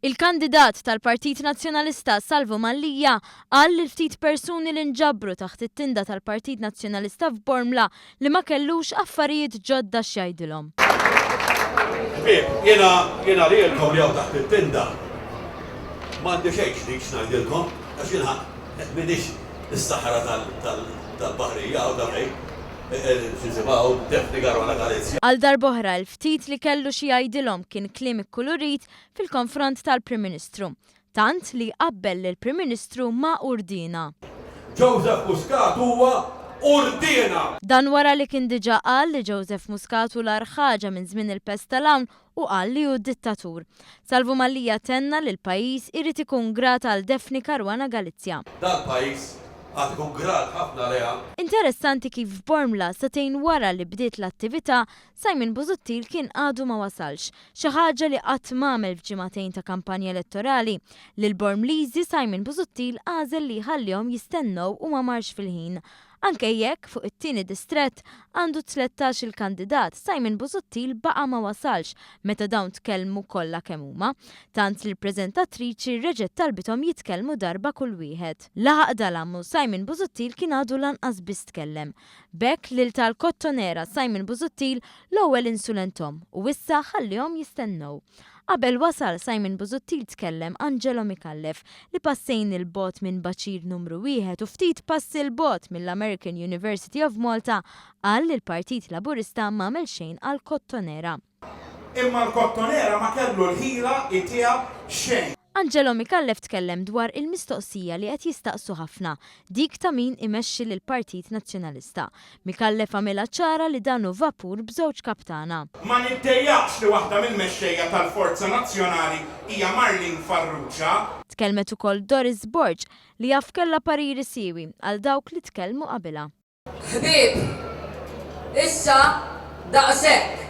Il-kandidat tal-Partit Nazzjonalista Salvu Mallia qal lil ftit persuni li nġabru taħt it-tinda tal-Partit Nazzjonalista f'Bormla li ma kellux affarijiet ġodda x'jgħidilhom. Ħbieb, jiena jiena lilkom li hawn taħt it-tinda m'għandi xejn ġdid x'ngħidilkom għax jiena m'iniex is-sahra tal-baħrija hawn ta' fejn x'isimha hawn Daphne Caruana Galizia. Għal darb'oħra l-ftit li kellu xi jgħidilhom kien kliem ikkulurit fil-konfront tal-Prim Ministru, tant li qabbel lill-Prim Ministru ma' urdiena. Joseph Muscat huwa urdiena! Dan wara li kien diġà qal li Joseph Muscat hu l-agħar ħaġa minn żmien il-pesta 'l hawn u qal li hu dittatur. Salvu Mallia tenna li l-pajjiż irid ikun grat għal Daphne Caruana Galizia. Dal-pajjiż għad ikun grat ħafna għaliha. Interessanti kif f'Bormla, sagħtejn wara li bdiet l-attività, Simon Busuttil kien għadu ma wasalx, xi ħaġa li qatt m'għamel f'ġimagħtejn ta' kampanja elettorali. Lill-Bormliżi Simon Busuttil għażel li jħallihom jistennew u ma marx fil-ħin. Anke jekk, fuq it-tieni distrett, għandu tlettax-il kandidat, Simon Busuttil baqa' ma wasalx meta dawn tkellmu kollha kemm huma. Tant li l-preżentatriċi reġgħet talbithom jitkellmu darba kull wieħed. Laħaq dalam u Simon Busuttil kien għadu lanqas biss tkellem. B'hekk lil tal-Kottonera Simon Busuttil l-ewwel insulenthom u issa ħallihom jistennew. Qabel wasal Simon Busuttil tkellem Angelo Micallef li passejn 'il bogħod minn baċir numru wieħed u ftit passi 'l bogħod mill-American University of Malta qal li l-Partit Laburista m'għamel xejn għall-Kottonera. Imma l-Kottonera ma kellu l-ħila jtiha xejn. Angelo Micallef tkellem dwar il-mistoqsija li qed jistaqsu ħafna, dik ta' min imexxi lill-Partit Nazzjonalista. Micallef għamilha ċara li dan hu vapur b'żewġ kaptana. Ma niddejjaqx li waħda mill-mexxejja tal-Forza Nazzjonali hija Marlene Farrugia. Tkellmet ukoll Doris Borg li jaf kellha pariri siewi għal dawk li tkellmu qabilha. Ħbieb, issa daqshekk.